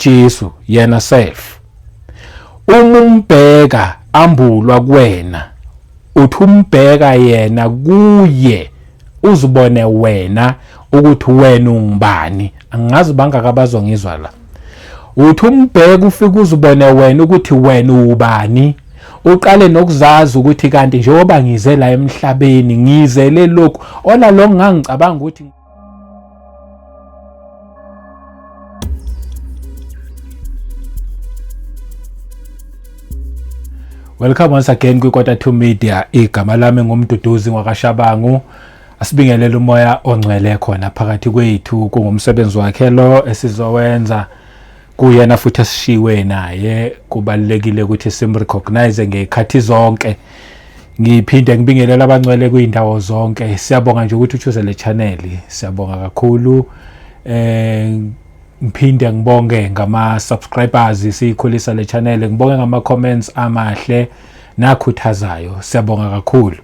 uJesu yena self uma umbheka ambulwa kuwena, uthi umbheka yena kuye uzibone wena ukuthi wena ungubani. Angazi bangaka abazongizwa la. Uthi umbheka ufike uzibone wena ukuthi wena ubani, uqale nokuzazi ukuthi kanti njengoba ngize la emhlabeni ngizele lokhu ola lo ngangicabanga ukuthi. Welcome once again kwi-Quarter to Media. Igama lami nguMduduzi ngwakaShabangu. Asibingelele umoya ongcwele khona phakathi kwethu, kungumsebenzi wakhe lo esizowenza kuyena futhi esishiwe naye. Kubalulekile ukuthi simrecognize ngey'khathi zonke. Ngiphinde ngibingelele abangcwele kuy'ndawo zonke. Siyabonga nje ukuthi uchoose le channel, siyabonga kakhulu. Ngiphinde ngibonge ngama subscribers, siyikhulisa le channel. Ngibonge ngama comments amahle nakhuthazayo, siyabonga kakhulu.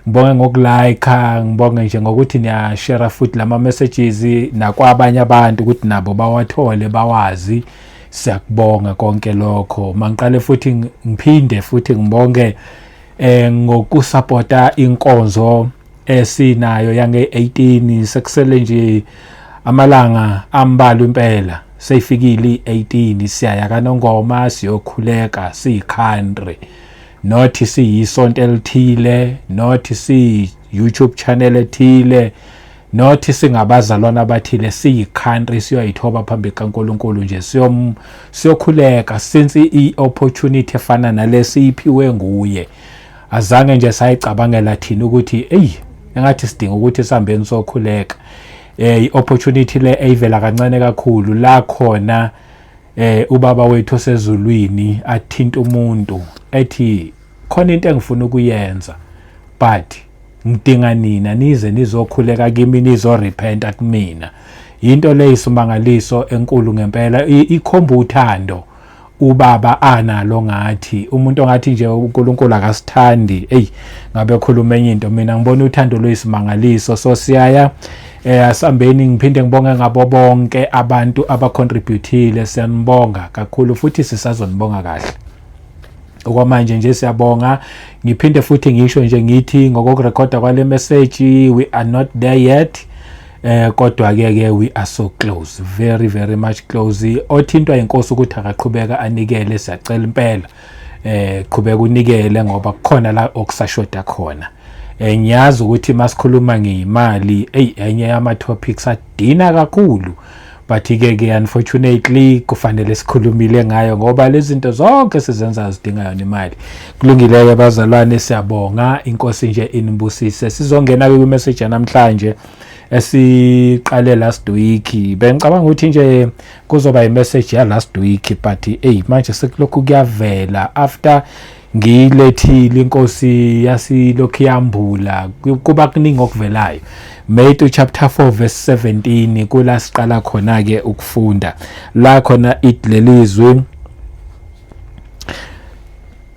Ngibonge ngokulike, ngibonge nje ngokuthi niyashare futhi lama messages nakwabanye abantu ukuthi nabo bawathole bawazi. Siyakubonga konke lokho. Mangiqale futhi ngiphinde futhi ngibonge ngokusupporta inkonzo esinayo yange 18. Sekusele nje amalanga ambalwa impela, seyifikile i-18, siyaya kaNongoma siyokhuleka siyi-country, not siyisonto elithile, not si YouTube channel ethile, not singabazalwana abathile, siyi-country siyoyithoba phambi kaNkulunkulu nje, siyokhuleka since i-opportunity efana nalesi iphiwe nguye. Azange nje sayicabangela thina ukuthi eyi engathi sidinga ukuthi sihambeni sokhuleka. I-opportunity le eyivela kancane kakhulu la khona ubaba wethu osezulwini athinta umuntu ethi khona into engifuna ukuyenza, but ngidinga nina nize nizokhuleka kimi, nizorepenta kumina. Into le isimangaliso enkulu ngempela, ikhomba uthando ubaba analo ngathi. Umuntu ongathi nje uNkulunkulu akasithandi, hey, ngabe khuluma enye into. Mina ngibona uthando lwesimangaliso. So siyaya asambeni. Ngiphinde ngibonge ngabo bonke abantu abacontributile, siyanibonga kakhulu futhi sisazonibonga kahle. Okwamanje nje siyabonga. Ngiphinde futhi ngisho nje ngithi ngokokurekhoda kwale message we are not there yet, kodwa ke ke we are so close, very very much close. Othintwa inkosi ukuthi akaqhubeka anikele, siyacela impela qhubeka unikele ngoba kukhona la okusashoda khona. Ngiyazi ukuthi masikhuluma ngeimali, ey, enye yama topics adina kakhulu, but ke ke unfortunately kufanele sikhulumile ngayo ngoba lezi zinto zonke sizenza zidinga yona imali. Kulungile ke bazalwane, siyabonga, inkosi nje inibusise. Sizongena ke kwi-message namhlanje esiqale last week. Bengicabanga ukuthi nje kuzoba i-message ya last week, but hey, manje sekulokhu kuyavela after ngiyilethile inkosi yasilokhu yambula, kuba kuningi okuvelayo. Matthew chapter 4 verse 17 kula siqala khona ke ukufunda la khona lelizwi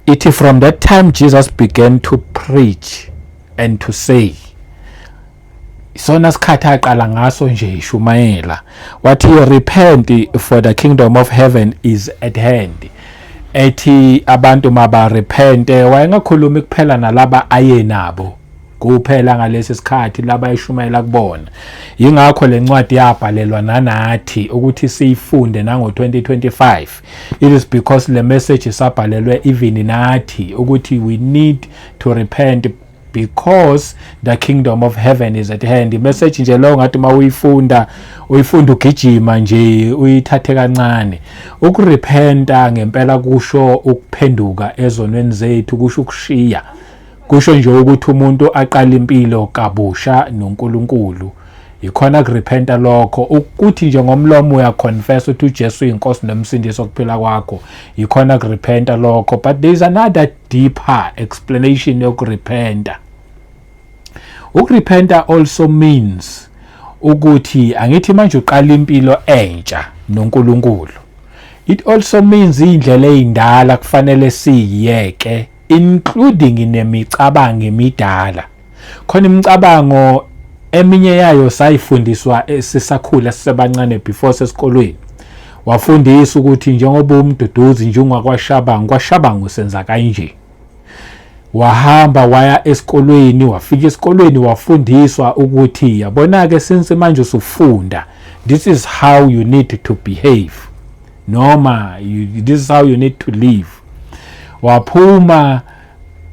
ithi, "From that time Jesus began to preach and to say." Isona sikhathi aqala ngaso nje ishumayela, wathi, "Repent, for the kingdom of heaven is at hand." Ethi abantu maba repente, wayengakhulumi kuphela nalaba ayenabo kuphela ngalesi sikhathi laba eshumayela kubona. Ingakho lencwadi yabhalelwa nanathi ukuthi siyifunde nango 2025. It is because le message isabhalelwe even nathi ukuthi we need to repent because the kingdom of heaven is at hand. Message nje lo ngathi mawuyifunda uyifunda ugijima nje, uyithathe kancane. Ukurepenta ngempela kusho ukuphenduka ezonweni zethu, kusho ukushiya, kusho nje ukuthi umuntu aqala impilo kabusha noNkulunkulu. Ikhona kurepenta lokho, ukuthi nje ngomlomo uyaconfess ukuthi uJesu uyinkosi nomsindisi wokuphila kwakho, ikhona kurepenta lokho. But there is another deeper explanation yokurepenta. Ukurepenta also means ukuthi angithi manje uqala impilo entsha noNkulunkulu. It also means indlela ezindala kufanele siyiyeke, including nemicabango emidala. Khona imicabango eminye yayo sayifundiswa sisakhula sisebancane before sesikolweni. Wafundisa ukuthi njengoba uMduduzi nje ungakwaShabangu, kwaShabangu senza kanje. Wahamba waya esikolweni, wafika esikolweni wafundiswa ukuthi yabona-ke, since manje usufunda, this is how you need to behave, noma this is how you need to live. Waphuma,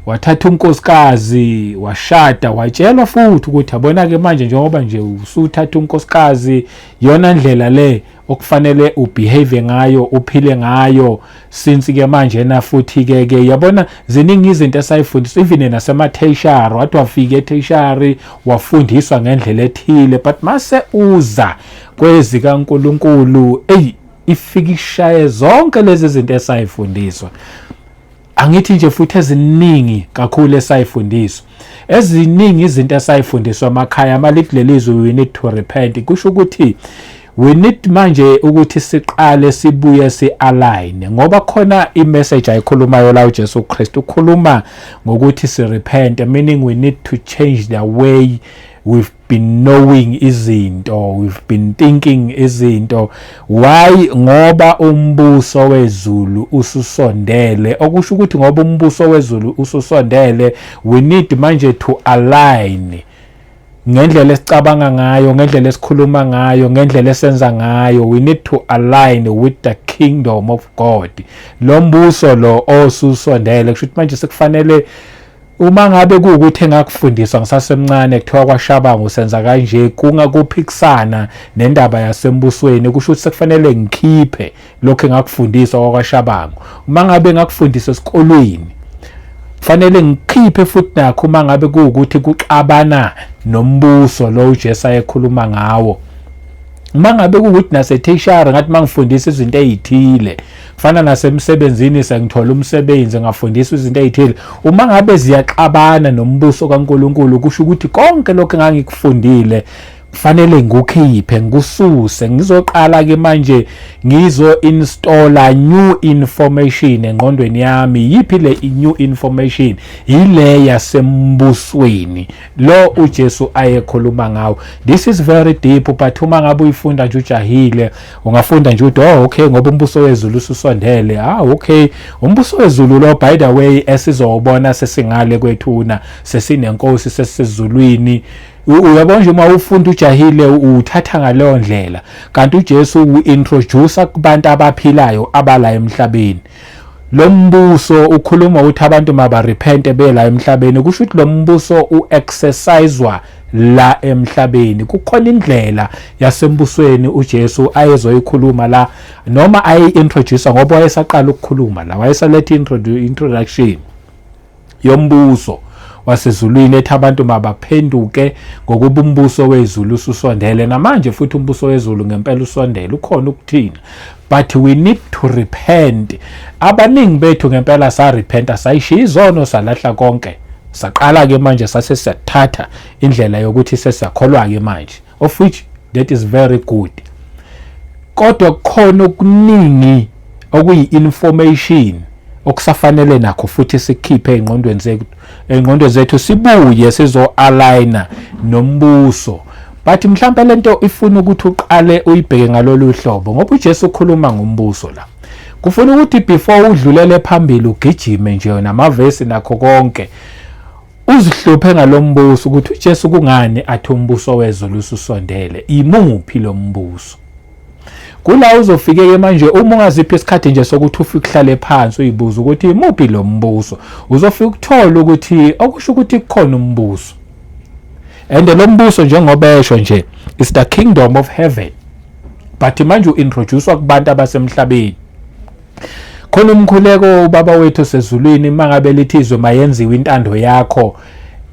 wathatha unkosikazi, washada, watshelwa futhi ukuthi yabona-ke manje, njengoba nje usuthatha unkosikazi, iyona ndlela le okufanele ubehave ngayo, uphile ngayo. Since ke manje na futhi ke yabona, ziningi izinto esayifundiswa, even nasema-tertiary. Wathi wafika e-tertiary, wafundiswa ngendlela ethile, but mase uza kwezikaNkulunkulu, ey, ifika ishaye zonke lezi zinto esayifundiswa. Angithi nje futhi eziningi kakhulu esayifundiswa, eziningi izinto esayifundiswa emakhaya. Malithi lelizwe, "We need to repent," kusho ukuthi we need manje ukuthi siqale sibuye si-align, ngoba khona i-message ayikhulumayo la uJesu Kristu. Ukhuluma ngokuthi si-repent, meaning we need to change the way we've been knowing izinto, we've been thinking izinto. Why? Ngoba umbuso wezulu ususondele. Okusho ukuthi ngoba umbuso wezulu ususondele, we need manje to align ngendlela esicabanga ngayo, ngendlela esikhuluma ngayo, ngendlela esenza ngayo. We need to align with the kingdom of God, lo mbuso lo osusondele. Kusho ukuthi manje sekufanele, uma ngabe kuwukuthi engakufundiswa ngisasemncane, kuthiwa kwaShabangu usenza kanje, kungakuphikisana nendaba yasembusweni, kusho ukuthi sekufanele ngikhiphe lokho engakufundiswa kwakwaShabangu. Uma ngabe ngakufundiswa esikolweni, fanele ngikhiphe futhi nakho, uma ngabe kuwukuthi kuxabana nombuso lo uJesu ayekhuluma ngawo. Uma ngabe kuwukuthi nase-tertiary ngathi mangifundisa izinto ezithile, kufana nasemsebenzini, sengithola umsebenzi, ngafundiswa izinto ezithile, uma ngabe ziyaxabana nombuso kaNkulunkulu, kusho ukuthi konke lokho engangikufundile kufanele ngikukhiphe, ngikususe, ngizoqala ke manje ngizo installa new information engqondweni yami. Yipi le new information? Ile yasembusweni lo uJesu ayekhuluma ngawo. This is very deep, but uma ngabe uyifunda nje ujahile, ungafunda nje uthi, "Oh, okay, ngoba umbuso wezulu ususondele." Ah, okay, umbuso wezulu lo, by the way, esizowubona sesingale kwethuna, sesinenkosi, sesezulwini. Uyabona nje, uma ufunda ujahile, uthatha ngaleyo ndlela, kanti uJesu uintroduce kubantu abaphilayo abala emhlabeni lo mbuso. Ukhuluma ukuthi abantu mabarepente bela emhlabeni, kusho ukuthi lo mbuso uexercisewa la emhlabeni. Kukhona indlela yasembusweni uJesu ayezoyikhuluma la, noma ayi-introduce, ngoba wayesaqala ukukhuluma la, wayesaletha introduction yombuso wasezulwini, ethi abantu mabaphenduke ngokuba umbuso wezulu ususondele. Namanje futhi umbuso wezulu ngempela usondele, ukhona ukuthina, but we need to repent. Abaningi bethu ngempela sarepenta, sayishiya izono, salahla konke, saqala ke manje sase siyathatha indlela yokuthi sesiyakholwa ke manje, of which that is very good, kodwa kukhona okuningi okuyi-information okusafanele nakho futhi sikhiphe ey'ngqondweni zethu, sibuye sizo-aligna nombuso. But mhlawumbe lento ifuna ukuthi uqale uyibheke ngalolu hlobo, ngoba uJesu ukhuluma ngombuso la. Kufuna ukuthi before udlulele phambili, ugijime nje namavesi nakho konke, uzihluphe ngalombuso, ukuthi uJesu kungani athi umbuso wezulu ususondele, imuphi lo mbuso. Kula uzofike-ke manje, uma ungaziphi isikhathi nje sokuthi ufike uhlale phansi uyibuza ukuthi imuphi lo mbuso, uzofika ukuthola ukuthi okusho ukuthi kukhona umbuso, and lo mbuso, njengoba esho nje, is the kingdom of heaven, but manje uintroducewa kubantu abasemhlabeni. Khona umkhuleko, "Ubaba wethu sezulwini," mangabe lithi izwe, "Mayenziwe intando yakho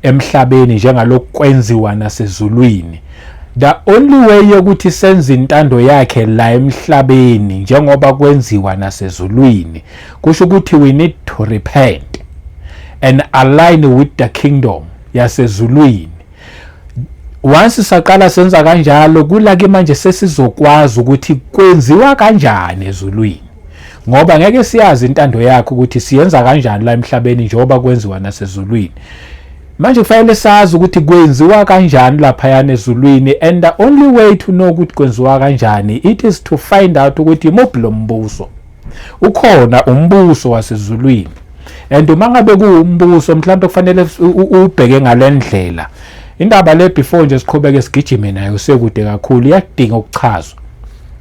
emhlabeni njengalokhu kwenziwa nasezulwini." The only way yokuthi senze intando yakhe la emhlabeni njengoba kwenziwa nasezulwini, kusho ukuthi we need to repent and align with the kingdom yasezulwini. Once saqala senza kanjalo, kula ke manje sesizokwazi ukuthi kwenziwa kanjani ezulwini, ngoba ngeke siyazi intando yakhe ukuthi siyenza kanjani la emhlabeni njengoba kwenziwa nasezulwini. Manje kufanele sazi ukuthi kwenziwa kanjani laphayana ezulwini, and the only way to know ukuthi kwenziwa kanjani, it is to find out ukuthi imuphi lo mbuso. Ukhona umbuso wasezulwini, and uma ngabe kuwumbuso, mhlawumbe kufanele ubheke ngalendlela indaba le. Before nje siqhubeke sigijime nayo sekude kakhulu, iyadinga ukuchazwa.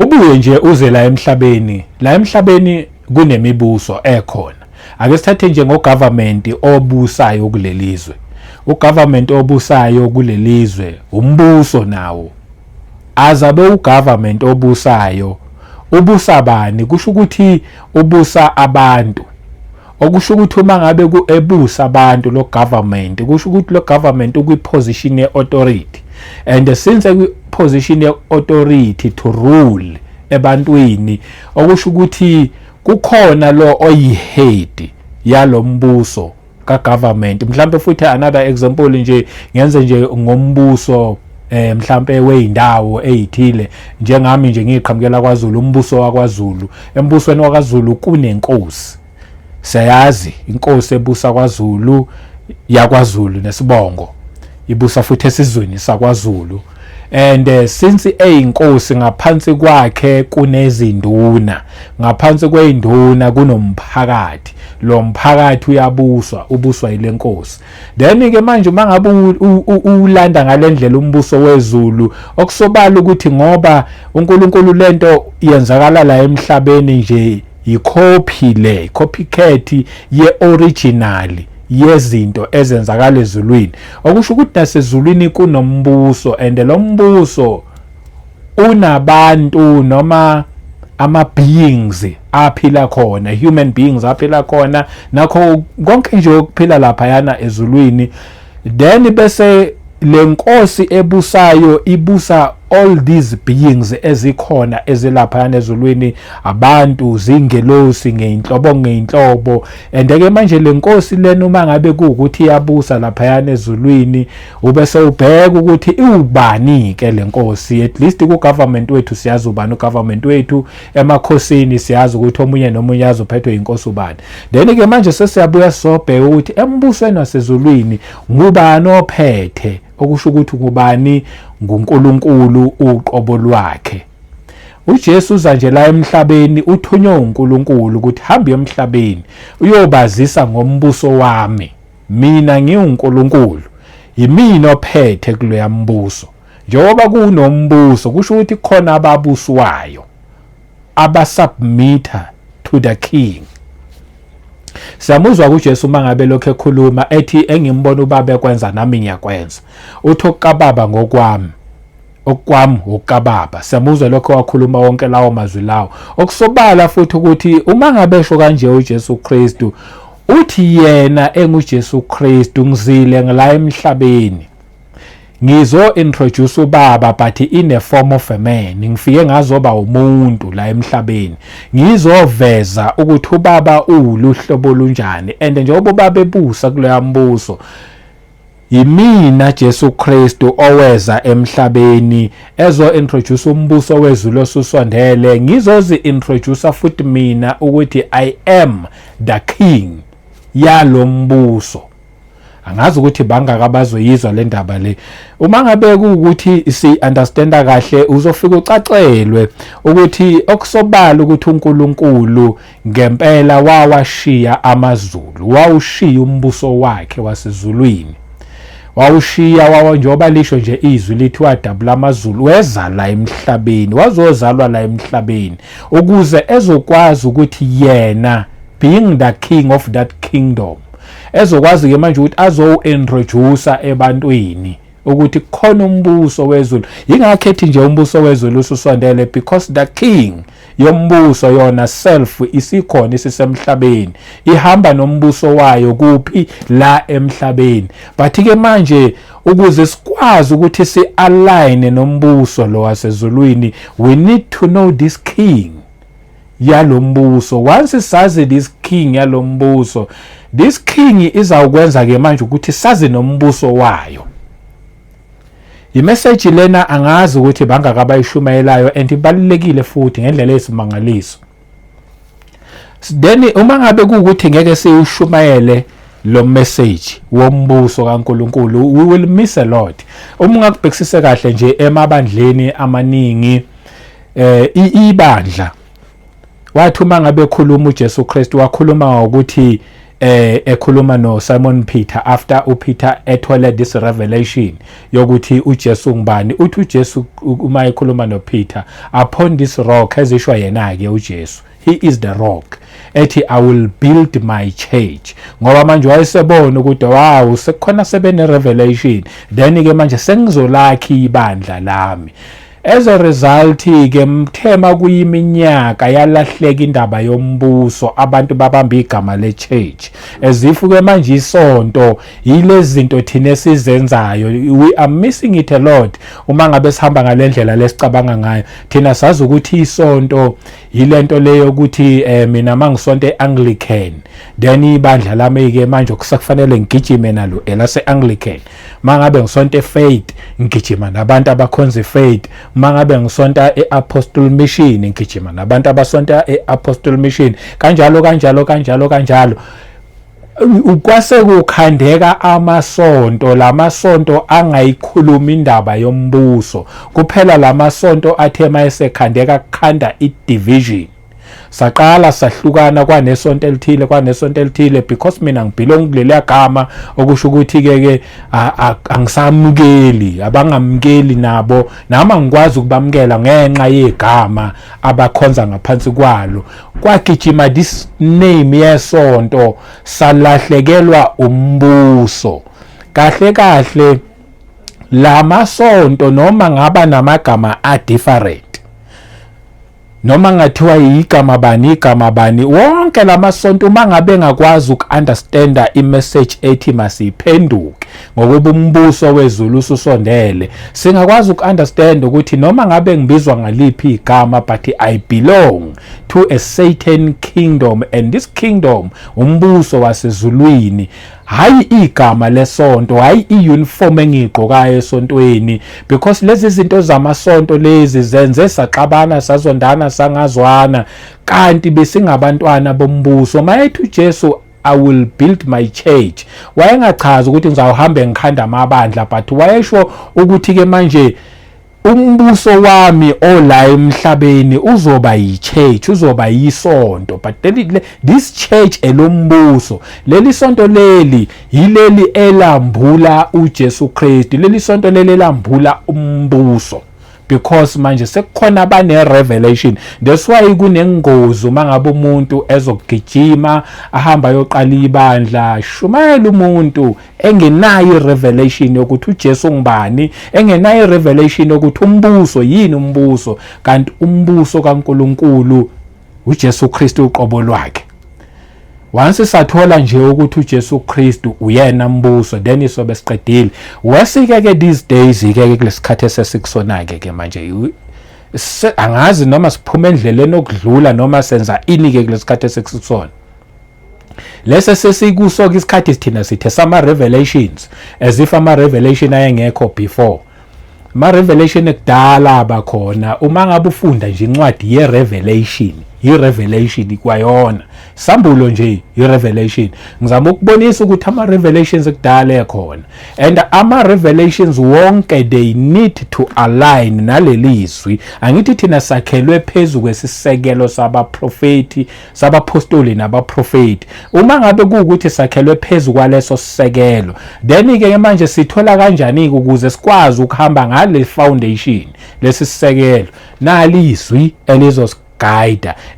Ubuye nje uze la emhlabeni. La emhlabeni kunemibuso ekhona. Ake sithathe nje ngogovernment obusayo kulelizwe. Ugovernment obusayo kulelizwe umbuso nawo. Azabe ugovernment obusayo ubusa bani? Kusho ukuthi ubusa abantu. Okusho ukuthi uma ngabe ebusa abantu lo government, kusho ukuthi lo government ukwi-position ye-authority, and since ekwi-position ye-authority to rule ebantwini, okusho ukuthi kukhona lo oyi-head yalombuso ka-government. Mhlambe futhi another example nje, ngenze nje ngombuso mhlambe weindawo ezithile, njengami nje ngiqhamukela kwaZulu, umbuso wakwaZulu. Embusweni wakwaZulu kunenkosi. Siyayazi inkosi ebusa kwaZulu, yakwaZulu nesibongo, ibusa futhi esizweni sakwaZulu. And since eyinkosi, ngaphansi kwakhe kunezinduna, ngaphansi kwezinduna kunomphakathi. Lo mphakathi uyabuswa, ubuswa yilenkosi. Then ke manje uma ngabe ulanda ngalendlela umbuso wezulu, okusobala ukuthi ngoba uNkulunkulu lento yenzakala la emhlabeni nje, icopy le, copycat ye-original yezinto ezenzakala ezulwini. Okusho ukuthi nasezulwini kunombuso, and lo mbuso unabantu noma ama beings aphila khona, human beings aphila khona, nakho konke nje okuphila lapha yana ezulwini. Then bese lenkosi ebusayo ibusa all these beings ezikhona ezilaphayana ezulwini, abantu, zingelosi, ngeinhlobo ngeinhlobo. And ke manje lenkosi lena, uma ngabe kuukuthi iyabusa laphayana ezulwini, ube sewubheka ukuthi iwubani ke lenkosi. At least ku government wethu siyazi ubani ugovernment wethu, emakhosini siyazi ukuthi omunye nomunye azophethwe inkosi ubani. Then ke manje sesiyabuya sobheka ukuthi embusweni wasezulwini ngubani ophethe. Okusho ukuthi ngubani? NguNkulunkulu uqobo lwakhe. uJesu uza nje la emhlabeni, uthunywe uNkulunkulu ukuthi hambe emhlabeni uyobazisa ngombuso wami. Mina ngiwuNkulunkulu, yimina ophethe kuloya mbuso. Njengoba kunombuso, kusho ukuthi khona ababuswayo, abasubmita to the king. Siyamuzwa kuJesu uma ngabe lokho ekhuluma ethi, "Engimbona ubaba ekwenza, nami ngiyakwenza." Uthi, "Okukababa ngokwami, okwami okukababa." Siyamuzwa lokho wakhuluma wonke lawo mazwi lawo. Okusobala futhi ukuthi uma ngabe esho kanje uJesu Kristu, uthi yena enguJesu Kristu, ngizile ngila emhlabeni ngizo introduce ubaba, but in a form of a man. Ngifike ngazoba umuntu la emhlabeni, ngizoveza ukuthi ubaba uluhlobo lunjani. And njengoba ubaba ebusa kuloya mbuso, yimina Jesu Kristu oweza emhlabeni ezo introduce umbuso wezulu osusondele. Ngizozi introduce futhi mina ukuthi I am the king yalombuso. Angazi ukuthi bangaka bazoyizwa le ndaba le. Uma ngabe kuwukuthi si understanda kahle, uzofika ucacelwe ukuthi okusobala ukuthi uNkulunkulu ngempela wawashiya amazulu, wawushiya umbuso wakhe wasezulwini, wawushiya wawa, njengoba lisho nje izwi lithi wadabula amazulu, weza la emhlabeni, wazozalwa la emhlabeni ukuze ezokwazi ukuthi yena, being the king of that kingdom, ezokwazi ke manje ukuthi azo-introduce ebantwini ukuthi kukhona umbuso wezulu. Yingakho ethi nje umbuso wezulu ususondele, because the king yombuso yona self isikhona, isisemhlabeni, ihamba nombuso wayo kuphi? La emhlabeni. But ke manje ukuze sikwazi ukuthi si-align nombuso lo wasezulwini, we need to know this king yalombuso. Once sazi this king yalombuso, this king izawukwenza ke manje ukuthi sazi nombuso wayo. Imessage lena angazi ukuthi bangaka abayishumayelayo, and ibalulekile futhi ngendlela eyisimangaliso. Then uma ngabe kuwukuthi ngeke siyishumayele Lo message wombuso kaNkuluNkulu, we will miss a lot. Uma ungakubhekisise kahle nje emabandleni amaningi, ibandla, wathi uma ngabe ekhuluma uJesu Kristu, wakhuluma ngokuthi ekhuluma no Simon Peter after uPeter ethole this revelation yokuthi uJesu ngubani. Uthi uJesu uma ekhuluma noPeter, "Upon this rock," ezisho yena ke uJesu, he is the rock, ethi, "I will build my church," ngoba manje wayesebona ukuthi wow, sekukhona sebene revelation, then ke manje sengizolakha ibandla lami. As a result ke, mthema kuyiminyaka yalahleka indaba yombuso, abantu babamba igama le church as if ke manje isonto yilezi zinto thina esizenzayo. We are missing it a lot uma ngabe sihamba ngalendlela lesicabanga ngayo. Thina sazi ukuthi isonto yilento leyo ukuthi mina mangisonto eAnglican, then ibandla lami ke manje kusakufanele ngigijime nalo elase Anglican. Mangabe ngisonto eFaith, ngigijima nabantu abakhonza iFaith. Mangabe ngisonta eApostle Mission, ngigijima nabantu abasonta eApostle Mission, kanjalo kanjalo kanjalo kanjalo. Kwase kukhandeka amasonto, lamasonto angayikhuluma indaba yombuso kuphela. Lamasonto athe mayesekhandeka, kukhanda i-division, saqala sahlukana, kwanesonto elithile, kwanesonto elithile, because mina ngibelong kuleliya gama, okusho ukuthi ke ke angisamukeli, abangamukeli nabo, nami angikwazi ukubamukela ngenxa yegama abakhonza ngaphansi kwalo. Kwagijima this name yesonto, salahlekelwa umbuso. Kahle kahle lamasonto, noma ngaba namagama a different, noma ngathiwa igama bani, igama bani, wonke lamasonto, uma ngabe engakwazi uku-understanda i-message ethi masiphenduke ngokuba umbuso wezulu ususondele, singakwazi uku-understand ukuthi noma ngabe ngibizwa ngaliphi igama, but I belong to a certain kingdom, and this kingdom umbuso wasezulwini, hayi igama lesonto, hayi iuniform engiyigqokayo esontweni, because lezi zinto zamasonto lezi zenze saxabana, sazondana, sangazwana, kanti besingabantwana bombuso. Mayethi uJesu, "I will build my church," wayengachazi ukuthi ngizawuhambe ngikhanda amabandla, but wayesho ukuthi ke manje umbuso wami ola emhlabeni uzoba yi-church, uzoba yisonto, but this church elombuso, leli sonto leli yileli elambula uJesu Kristu, leli sonto leli elambula umbuso, because manje sekukhona abane revelation. That's why kunengozi uma ngabe umuntu ezogijima ahamba ayoqala ibandla, shumayela umuntu engenayo irevelation yokuthi uJesu ngubani, engenayo irevelation yokuthi umbuso yini umbuso, kanti umbuso kaNkuluNkulu uJesu Kristu uqobo lwakhe. Once sathola nje ukuthi uJesu Kristu uyena mbuso, then isobe siqedile. Wesike ke these days ke, kulesikhathi esesikusona ke manje, angazi noma siphuma endleleni okudlula noma senza ini ke kulesikhathi esesikusona. Lese sesikuso ke isikhathi thina sithe sama revelations, as if ama revelation ayengekho before. Ama revelation ekudala abakhona. Uma ngabe ufunda nje incwadi ye revelation, i-revelation kwayona, sambulo nje i-revelation. Ngizama ukubonisa ukuthi ama revelations ekudala ekhona, and ama revelations wonke, they need to align nalelizwi. Angithi thina sakhelwe phezu kwesisekelo sabaprofeti, sabapostoli nabaprofeti? Uma ngabe kuwukuthi sakhelwe phezu kwaleso sisekelo, then ke manje sithola kanjani ukuze sikwazi ukuhamba ngale foundation, lesi sisekelo, nalizwi elizosigayida?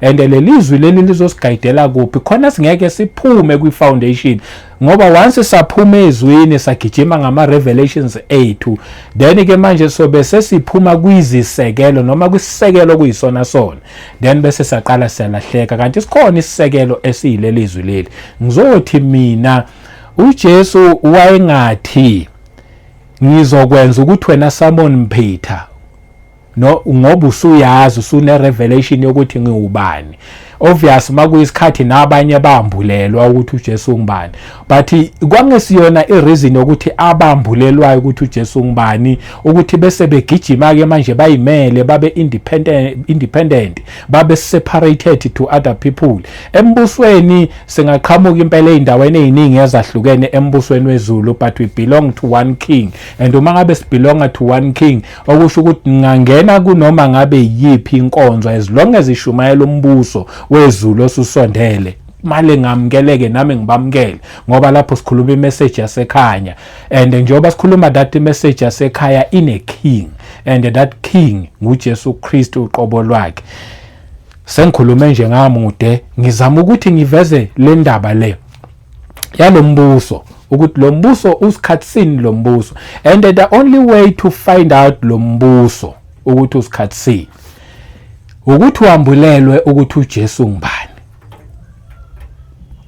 And lelizwi leli lizosigayidela kuphi khona singeke siphume kwi-foundation? Ngoba once saphuma ezwini, sagijima ngama-revelations ethu, then ke manje sobe sesiphuma kwizisekelo noma kwisisekelo kuyisona sona, then bese saqala siyalahleka, kanti sikhona isisekelo esiyilelizwi leli. Ngizothi mina uJesu wayengathi, "Ngizokwenza ukuthi wena Simon Peter, no, ngoba usuyazi, usune revelation yokuthi ngiwubani." Obvious, makuyisikhathi nabanye bambulelwa ukuthi uJesu ungubani, but kwangesiyona ireason yokuthi abambulelwayo ukuthi uJesu ungubani ukuthi bese begijima ke manje bayimele, babe independent, babe separated to other people. Embusweni singaqhamuka impela ezindaweni eziningi ezahlukene embusweni wezulu, but we belong to one king, and uma ngabe sibelonga to one king, okusho ukuthi ngangena kunoma ngabe yiphi inkonzo, as long as ishumayela umbuso wezulu osusondele, male ngamukeleke nami ngibamukele, ngoba lapho sikhuluma imessage yasekhanya, and njengoba sikhuluma that message yasekhaya ine king, and that king nguJesu Kristu uqobo lwakhe. Sengikhulume nje ngamude, ngizama ukuthi ngiveze le ndaba le yalombuso, ukuthi lo mbuso usikhathi lo mbuso, and the only way to find out lo mbuso ukuthi usikhathi ukuthi wambulelwe ukuthi uJesu ngubani.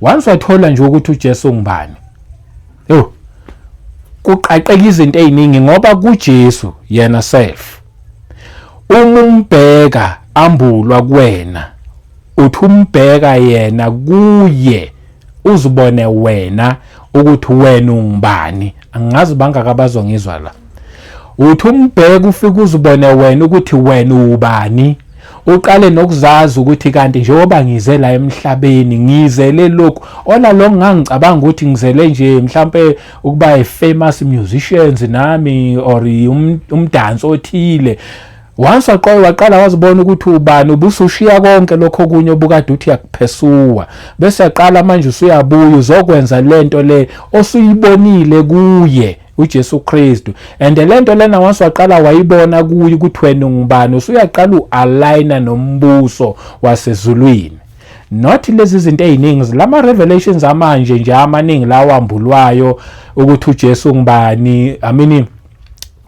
Once wathola nje ukuthi uJesu ngubani, yo, kuqaqeka izinto eziningi, ngoba kuJesu yena self, uma umbheka ambulwa kuwena, uthi umbheka yena, kuye uzibone wena ukuthi wena ungubani. Angazi bangaka abazongizwa la. Uthi umbheka, ufike uzibone wena ukuthi wena ubani, uqale nokuzazi ukuthi kanti njengoba ngize la emhlabeni ngizele lokhu. All along ngangicabanga ukuthi ngizele nje mhlambe ukuba a famous musicians nami or umdanso othile. Once waqala wazibona ukuthi ubani, ubusushiya konke lokho okunye obukade uthi yakuphesuwa, bese yaqala manje usuyabuya uzokwenza lento le osuyibonile kuye uJesu Kristu. And lento lena, once waqala wayibona kuye ukuthi wena ungubani, usuyaqala ualigna nombuso wasezulwini, not lezi zinto eziningi, lama revelations amanje nje amaningi lawa ambulwayo ukuthi uJesu ngubani. I mean,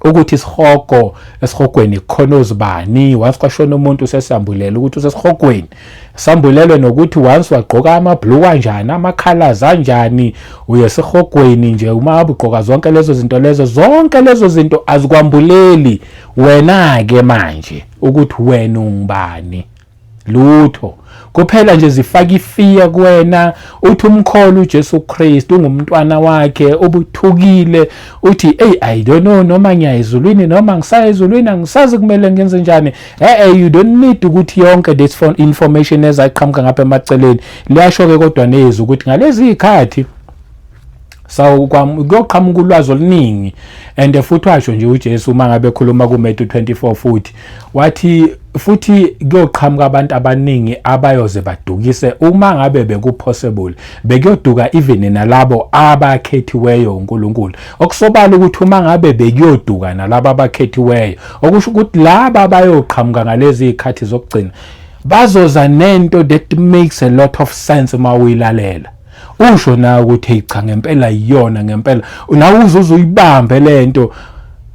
ukuthi isihogo, esihogweni khona ozibani. Once kwashona umuntu, sesiyambulela ukuthi usesihogweni, sambulelwe nokuthi once wagqoka ama-blue kanjani, ama-colors anjani, uye esihogweni nje. Uma ngabe ugqoka zonke lezo zinto lezo, zonke lezo zinto azikwambuleli wena-ke manje ukuthi wena ungubani, lutho. Kuphela nje zifaka ifear kuwena. Uthi umkholo uJesu Kristu, ungumntwana wakhe, ubuthukile, uthi, "Hey, I don't know noma ngiya ezulwini noma ngisaya ezulwini, angisazi kumele ngenze njani." Eh, you don't need ukuthi yonke this information ezaqhamuka ngapha emaceleni. Liyasho ke kodwa nezwi ukuthi ngalezi zikhathi kuyoqhamuka ulwazi oluningi, and futhi washo nje uJesu uma ngabe ekhuluma kuMatthew 24, futhi wathi futhi kuyoqhamuka abantu abaningi abayoze badukise. Uma ngabe bekupossible, bekuyoduka even nalabo abakhethiweyo uNkulunkulu. Okusobala ukuthi uma ngabe bekuyoduka nalabo abakhethiweyo, okusho ukuthi laba abayoqhamuka ngalezi zikhathi zokugcina bazoza nento that makes a lot of sense. Uma uyilalela, usho na ukuthi, "Hey, cha, ngempela iyona ngempela." Nawe uzuze uyibambe lento.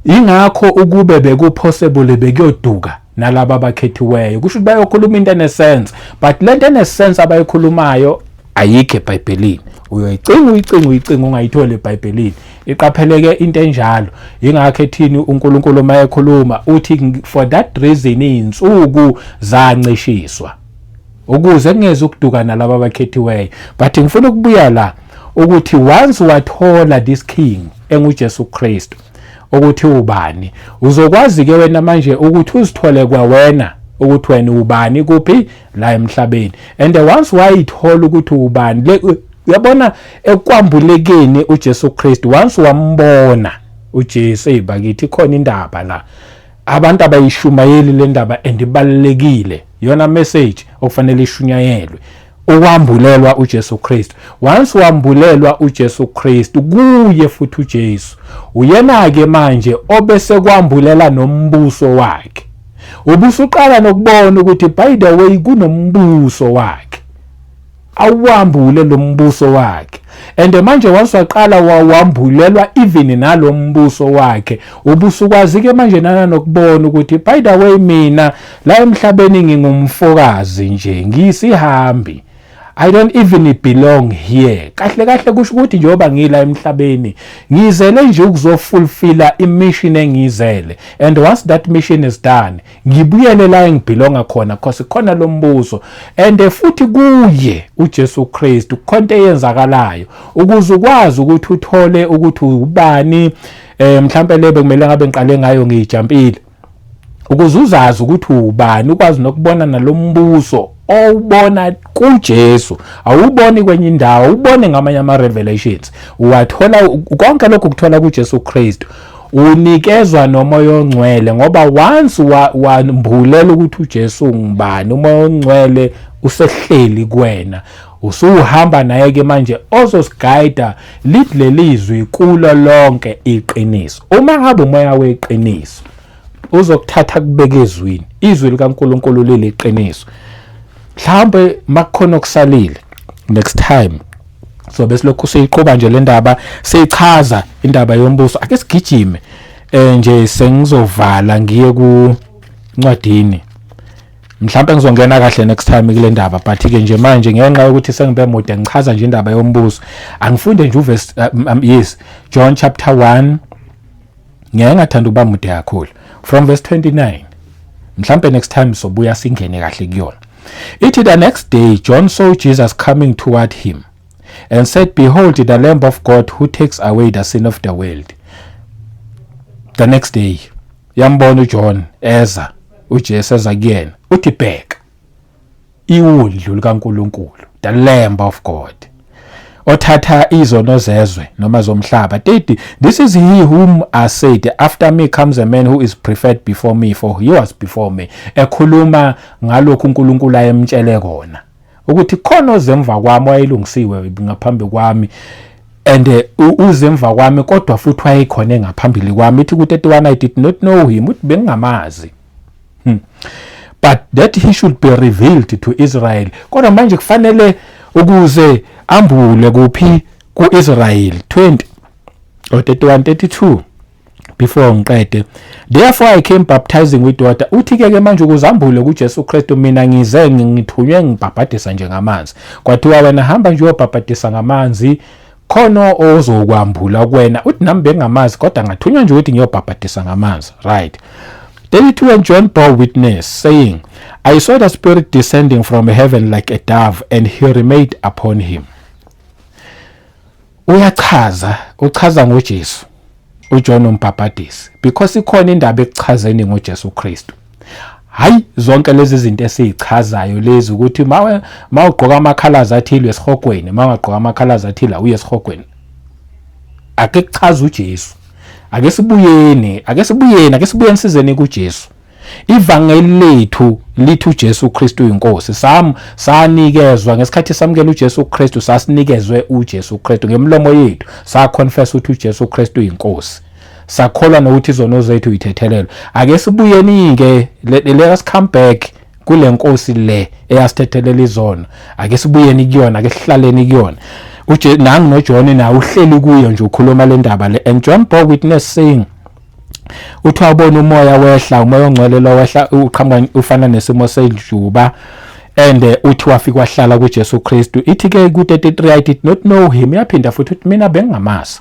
Ingakho ukube bekupossible, bekuyoduka nalabo abakhethiweyo. Kusho ukuthi bayokhuluma into enesense, but lento enesense abayikhulumayo ayikho eBhayibhelini. Uyoyicinga, uyicinga, uyicinga, ungayitholi eBhayibhelini. Iqapheleke into enjalo. Ingakho ethini uNkulunkulu uma ekhuluma, uthi for that reason izinsuku zancishiswa ukuze kungeze ukuduka nalabo abakhethiweyo. But ngifuna ukubuya la ukuthi once wathola this king enguJesu Kristu ukuthi ubani, uzokwazi ke wena manje ukuthi uzithole kwawena ukuthi wena ubani kuphi la emhlabeni. And once wayithola ukuthi ubani le, uyabona, ekwambulekeni uJesu Kristu, once wambona uJesu, eyibakithi khona indaba la abantu abayishumayeli le ndaba, and ibalulekile yona message okufanele ishunyayelwe, ukwambulelwa uJesu Kristu. Once wambulelwa uJesu Kristu, kuye futhi uJesu uyena ke manje obese kwambulela nombuso wakhe. Ubusuqala nokubona ukuthi by the way kunombuso wakhe, awambule lo mbuso wakhe. And manje once waqala wawambulelwa even nalombuso wakhe, ubusukwazi ke manje nana nokubona ukuthi by the way mina la emhlabeni ngingumfokazi nje, ngisihambi. I don't even belong here. Kahle kahle kusho ukuthi njengoba ngila emhlabeni ngizele nje ukuzofulfilla imission engiyizele, and once that mission is done, ngibuyele la engibelonga khona, because khona lo mbuso. And futhi kuye uJesu Kristu khonto eyenzakalayo ukuze ukwazi ukuthi uthole ukuthi ubani. Mhlambe lebe kumele ngabe ngiqale ngayo, ngiyijumpile. Ukuze uzazi ukuthi ubani, ukwazi nokubona nalombuso owubona kuJesu, awuboni kwenye indawo, ubone ngamanye ama revelations uwathola. Konke lokhu kuthola kuJesu Kristu, unikezwa nomoya ongcwele, ngoba once wambulela ukuthi uJesu ngubani, umoya ongcwele usehleli kuwena, usuhamba naye ke manje, ozosiguide lithi lelizwi kulo lonke iqiniso. Uma ngabe umoya weqiniso uzokuthatha kubeka ezwini, izwi likaNkuluNkulu liliqiniso. Mhlawumbe makukhona okusalile, next time so besilokhu siyiqhuba nje le ndaba, siyichaza indaba yombuso. Ake sigijime nje, sengizovala, ngiye ku ncwadini. Mhlawumbe ngizongena kahle next time kule ndaba, but ke nje manje, ngenxa yokuthi sengibe mude ngichaza nje indaba yombuso, angifunde nje uverse yes, John chapter 1. Ngeke ngathanda ukuba mude kakhulu, from verse 29. Mhlawumbe next time sobuya singene kahle kuyona. Ithi, "The next day John saw Jesus coming toward him and said, 'Behold the Lamb of God who takes away the sin of the world.'" The next day yambona uJohn eza, uJesu eza kuyena, uthi, "Bheka iwundlu likaNkuluNkulu, the Lamb of God othatha izono zezwe noma zomhlaba." 30, "This is he whom I said, 'After me comes a man who is preferred before me, for he was before me.'" Ekhuluma ngalokhu uNkulunkulu ayemtshele kona ukuthi khona ozemva kwami wayelungisiwe ngaphambi kwami, and uze emva kwami, kodwa futhi wayekhona engaphambili kwami. Ithi ku-31, "I did not know him," uthi bengingamazi, "but that he should be revealed to Israel." Kodwa manje kufanele ukuze ambule kuphi? Ku-Israel. 20 or 31, 32, before ngiqede. "Therefore I came baptizing with water." Uthi ke manje ukuze ambule kuJesu Kristu, mina ngize, ngithunywe, ngibhabhadisa nje ngamanzi. Kwathiwa wena hamba nje uyobhabhadisa ngamanzi, khona ozokwambula kuwena. Uthi nami bengamazi, kodwa ngathunywa nje ukuthi ngiyobhabhadisa ngamanzi, right? 32, "And John bore witness, saying, 'I saw the Spirit descending from heaven like a dove, and he remained upon him.'" Uyachaza, uchaza ngoJesu uJohn umbhabhadisi, because ikhona indaba ekuchazeni ngoJesu Kristu. Hayi, zonke lezi zinto esizichazayo lezi ukuthi mawe mawugqoka amacolors athile esihogweni, mawungagqoka amacolors athile awuye esihogweni. Ake kuchaza uJesu. Ake sibuyeni, ake sibuyeni, ake sibuyeni, sizeni kuJesu. Ivangeli lethu lithi uJesu Kristu uyinkosi. Sam sanikezwa ngesikhathi samukela uJesu Kristu, sasinikezwe uJesu Kristu ngemlomo yethu, saconfess ukuthi uJesu Kristu uyinkosi, sakholwa nokuthi izono zethu uyithethelelwe. Ake sibuyeni ke, let us come back kule nkosi le eyasithethelela izono. Ake sibuyeni kuyona, ake sihlaleni kuyona. Uje nangu noJohn nawe uhleli kuyo nje, ukhuluma le ndaba le. "And John bore witness, saying," uthi wabona umoya wehla, umoya ongcwele lo wehla uqhamuka ufana nesimo sejuba, and uthi wafika wahlala kuJesu Kristu. Ithi ke ku-33, "I did not know him." Yaphinda futhi uthi mina bengingamazi.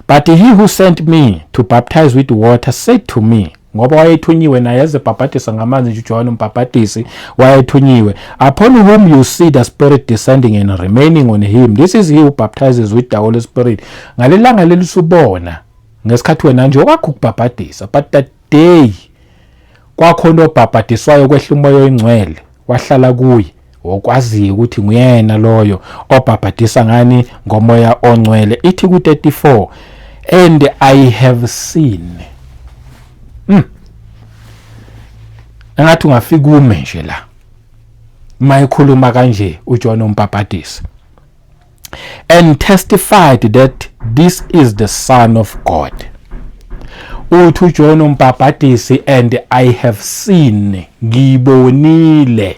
"But he who sent me to baptize with water said to me," ngoba wayethunyiwe naye ezebhabhadisa ngamanzi nje uJohn umbhabhadisi wayethunyiwe, "Upon whom you see the Spirit descending and remaining on him, this is he who baptizes with the Holy Spirit." Ngalelanga leli usubona ngesikhathi wena nje okwakho ukubhabhadisa, but that day kwakhona obhabhadiswayo, kwehla umoya oyingcwele wahlala kuye, okwaziyo ukuthi nguyena loyo obhabhadisa ngani? Ngomoya ongcwele. Ithi ku-34, "And I have seen." Engathi ungafika ume nje la mayikhuluma kanje uJohn umbhabhadisi, "and testified that this is the Son of God." Uthi uJohn umbhabhadisi, "And I have seen," ngibonile.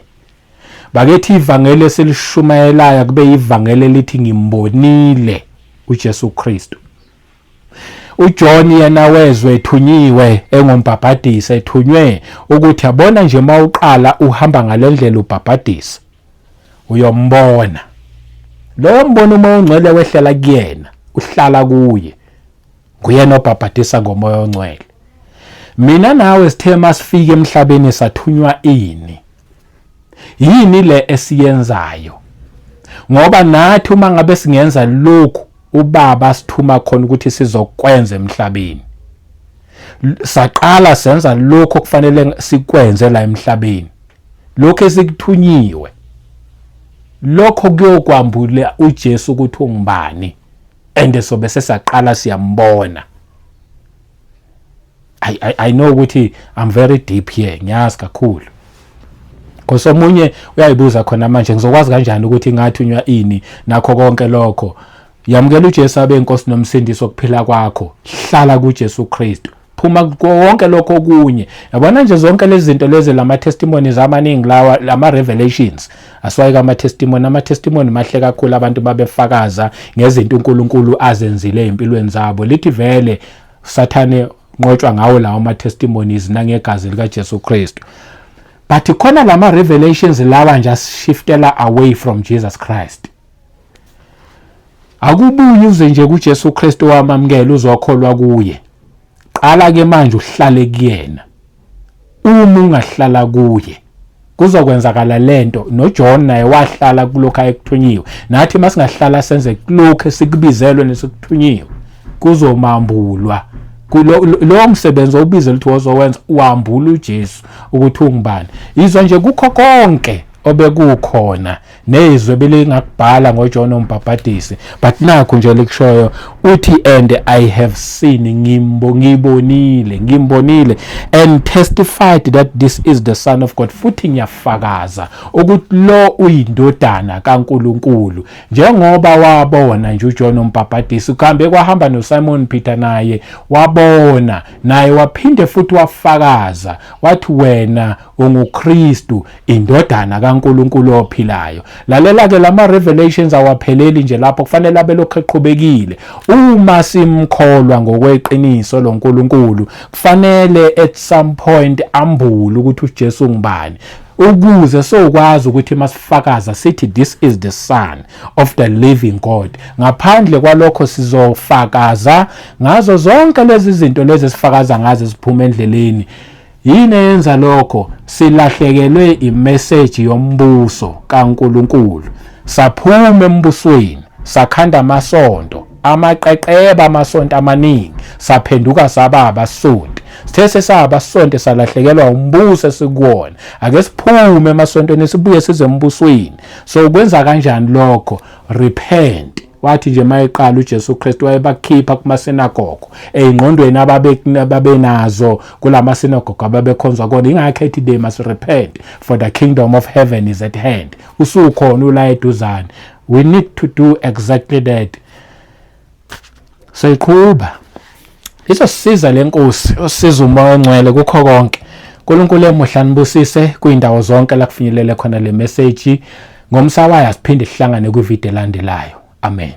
Bakethi, ivangeli esilishumayelayo kube ivangeli elithi ngimbonile uJesu Kristu. uJohn yena wezwe ethunyiwe engombhabhadisi, ethunywe ukuthi yabona nje mawuqala uhamba ngalendlela ubhabhadisa. Uyombona. Loyo mbono uMoya oNgcwele wehlela kuyena, uhlala kuye. Nguyena obhabhadisa ngoMoya oNgcwele. Mina nawe sithe masifika emhlabeni sathunywa ini? Yini le esiyenzayo? Ngoba nathi uma ngabe singenza lokhu uBaba sithuma khona ukuthi sizokwenza emhlabeni. Saqala senza lokho kufanele sikwenze la emhlabeni. Lokho esikuthunyiwe. Lokho kuyokwambula uJesu ukuthi ungubani. And sobe sesaqala siyambona. I know ukuthi I'm very deep here, ngiyazi kakhulu. Because omunye uyayibuza khona manje, ngizokwazi kanjani ukuthi ngathunywa ini nakho konke lokho? Yamukela uJesu abe inkosi nomsindisi wokuphila kwakho. Hlala kuJesu Kristu. Phuma konke lokho okunye. Yabona nje zonke lezi zinto lezi, lama testimonies amaningi lawa, lama revelations. Aswayike ama testimony, ama testimony mahle kakhulu, abantu babefakaza ngezinto uNkulunkulu azenzile empilweni zabo. Lithi vele Sathane nqotshwa ngawo lawo ama testimonies nangegazi lika Jesu Kristu. But khona lama revelations lawa nje ashiftela away from Jesus Christ. Akubuye uze nje kuJesu Kristu wamamukela uzokholwa kuye. Qala ke manje uhlale kuyena. Uma ungahlala kuye kuzokwenzakala lento. NoJohn naye wahlala kulokho ayekuthunyiwe. Nathi masingahlala senze kulokho esikubizelwe nesikuthunyiwe, kuzomambulwa lo msebenzi owubizelwe ukuthi wozowenza, wambula uJesu ukuthi ungubani. Izwa nje kukho konke obekukhona nezwe belingakubhala ngoJohn umbhabhadisi, but nakho nje likushoyo, uthi, "And I have seen," ngimbo ngibonile, ngimbonile, "and testified that this is the Son of God," futhi ngiyafakaza ukuthi lo uyindodana kaNkuluNkulu. Njengoba wabona nje uJohn umbhabhadisi, kuhambe kwahamba noSimon Peter, naye wabona, naye waphinde futhi wafakaza, wathi, "Wena unguKristu, indodana kaNkuluNkulu ophilayo." Lalela ke, lama revelations awapheleli nje lapho, kufanele abe lokho eqhubekile. Uma simkholwa ngokweqiniso loNkulunkulu, kufanele at some point ambule ukuthi uJesu ngubani, ukuze sokwazi ukuthi masifakaza sithi, "This is the Son of the living God." Ngaphandle kwalokho sizofakaza ngazo zonke lezi zinto lezi esifakaza ngazo siphuma endleleni. Yini eyenza lokho? Silahlekelwe imessage yombuso kaNkuluNkulu, saphuma embusweni, sakhanda amasonto, amaqeqeba, amasonto amaningi, saphenduka saba abasonti. Sithe sesaba sonke, salahlekelwa umbuso esikuwona. Ake siphume emasontweni, sibuye size embusweni. So kwenza kanjani lokho? Repent. Wathi nje mayeqala uJesu Kristu, wayebakhipha kumasinagogo eyingqondweni ababenazo kulamasinagogo ababekhonzwa kona. Ingakho ethi, "They must repent, for the kingdom of heaven is at hand." Usukhona ula eduzane. We need to do exactly that. Seyiqhuba, izosisiza lenkosi, osiza uMoya oNgcwele kukho konke. uNkulunkulu emuhla nibusise kuyindawo zonke la kufinyelele khona le message. Ngomsa wayo asiphinde sihlangane kwivideo elandelayo. Amen.